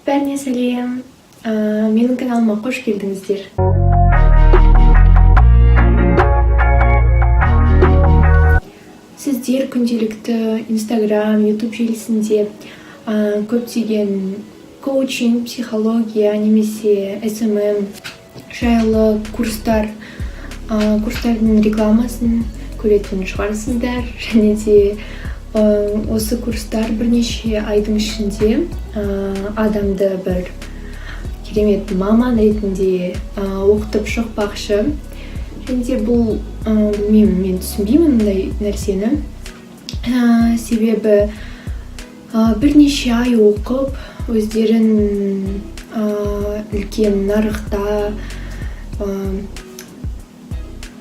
Бәріне сәлем! Менің каналыма қош келдіңіздер. Сіздер күнделікті Инстаграм, Ютуб желісінде көптеген коучинг, психология немесе СММ жайлы курстардың рекламасын көретін шығарсыздар. Және де осы курстар бірнеше айдың ішінде адамды бір керемет маман ретінде оқытып шықпақшы. Және де бұл, білмеймін, мен түсінбеймін мұндай нәрсені. Себебі бірнеше ай оқып, өздерін үлкен нарықта,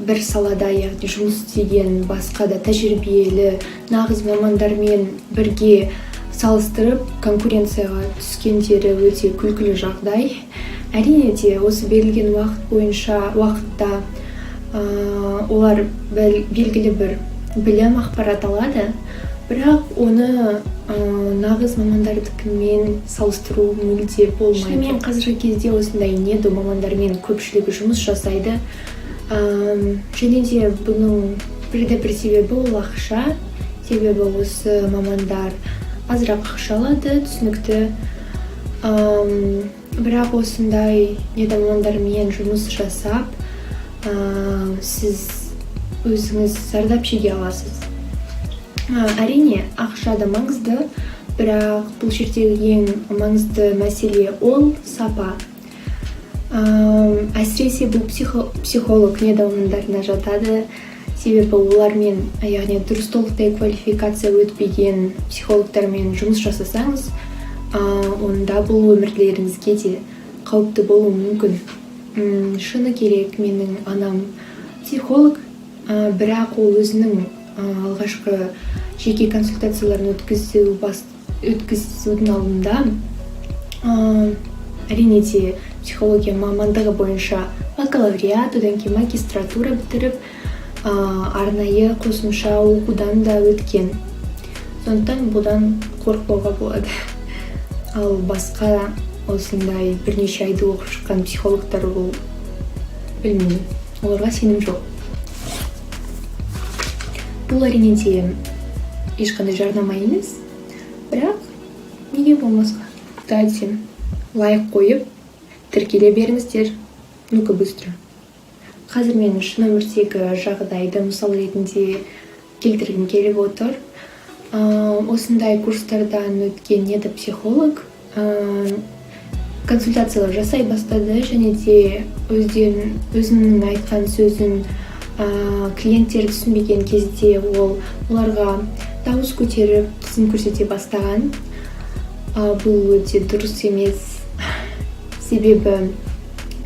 бір салада, яғни жұмыс істеген басқа да тәжірибелі нағыз мамандармен бірге салыстырып, конкуренцияға түскендері өте күлкілі жағдай. Әрине де, осы берілген уақыт бойынша уақытта олар белгілі бір білім, ақпарат алады, бірақ оны нағыз мамандардікімен салыстыру мүлде болмайды. Шынымен, қазіргі кезде осындай недо мамандармен көпшілігі жұмыс жасайды. Және де бұның бірде бір себебі ол ақша, себебі осы мамандар азырақ ақша алады, түсінікті. Бірақ осындай недо мамандармен жұмыс жасап, сіз өзіңіз зардап шеге аласыз. Әрине, ақша да маңызды, бірақ бұл жердегі ең маңызды мәселе ол сапа. Әсіресе бұл психолог недо мамандарына жатады, себебі олармен, яғни дұрыс, толықтай квалификация өтпеген психологтармен жұмыс жасасаңыз, онда бұл өмірлеріңізге де қауіпті болуы мүмкін. Шыны керек, менің анам психолог, бірақ ол өзінің алғашқы жеке консультацияларын өткізудің алдында, әрине де, психология мамандығы бойынша бакалавриат, одан кейін магистратура бітіріп, арнайы қосымша оқудан да өткен. Сондықтан бұдан қорықпауға болады. Ал басқа осындай бірнеше айды оқып шыққан психологтар, ол білмеймін, оларға сенім жоқ. Бұл, әрине де, ешқандай жарнама емес, бірақ неге болмасқа? Кстати, лайк қойып, тіркеле беріңіздер. Ну ка быстро. Қазір мен шын өмірдегі жағдайды мысал ретінде келтіргім келіп отыр. Осындай курстардан өткен недопсихолог консультациялар жасай бастады және де өзінің айтқан сөзін клиенттер түсінбеген кезде, ол оларға дауыс көтеріп, қысым көрсете бастаған. Бұл өте дұрыс емес, себебі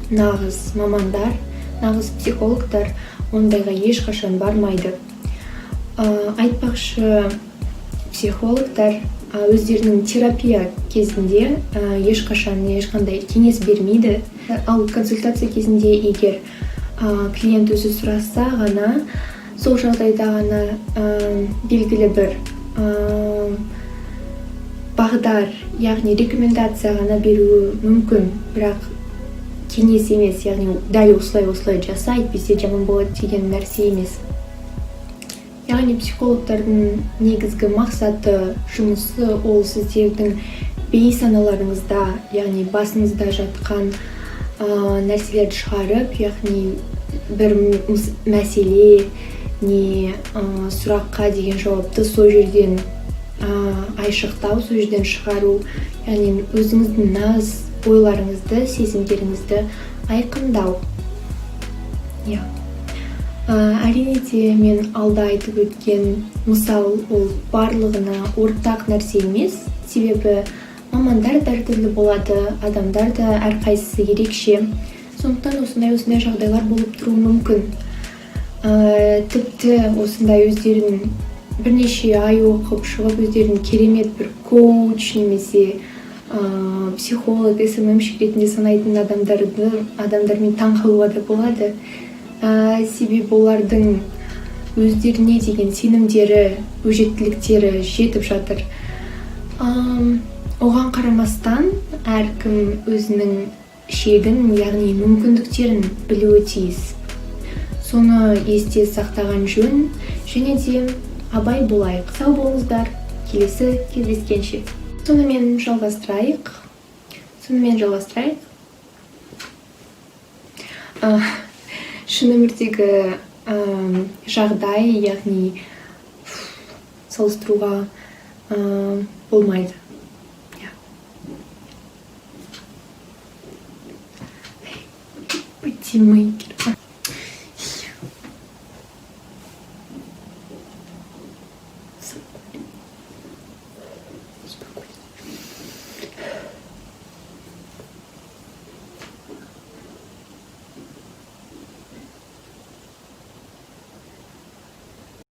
нағыз мамандар, нағыз психологтар ондайға ешқашан бармайды. Айтпақшы, психологтар өздерінің терапия кезінде ешқашан ешқандай кеңес бермейді. Ал консультация кезінде, егер клиент өзі сұраса ғана, сол жағдайда ғана белгілі бір бағдар, яғни рекомендация ғана беруі мүмкін, бірақ кеңес емес, яғни дәл осылай, осылай жаса, әйтпесе жаман болады деген нәрсе емес. Яғни психологтардың негізгі мақсаты, жұмысы ол сіздердің бейсаналарыңызда, яғни басыңызда жатқан нәрселерді шығарып, яғни бір мәселе не сұраққа деген жауапты сол жерден айшықтау, сол жерден шығару, яғни өзіңіздің нағыз ойларыңызды, сезімдеріңізді айқындау, иә. Әрине де, мен алда айтып өткен мысал ол барлығына ортақ нәрсе емес, себебі мамандар да әртүрлі болады, адамдар да әрқайсысы ерекше. Сондықтан осындай осындай жағдайлар болып тұруы мүмкін. Тіпті осындай өздерін бірнеше ай оқып шығып, өздерін керемет бір коуч немесе психолог, СММщик ретінде санайтын адамдармен таң қалуға да болады. Себебі олардың өздеріне деген сенімдері, өжеттіліктері жетіп жатыр. Оған қарамастан, әркім өзінің шегін, яғни мүмкіндіктерін білуі тиіс. Соны есте сақтаған жөн және де абай болайық. Сау болыңыздар, келесі кездескенше. Сонымен жалғастырайық, сонымен жалғастырайық. Шын өмірдегі жағдай, яғни салыстыруға болмайды, иә. Патимейкер.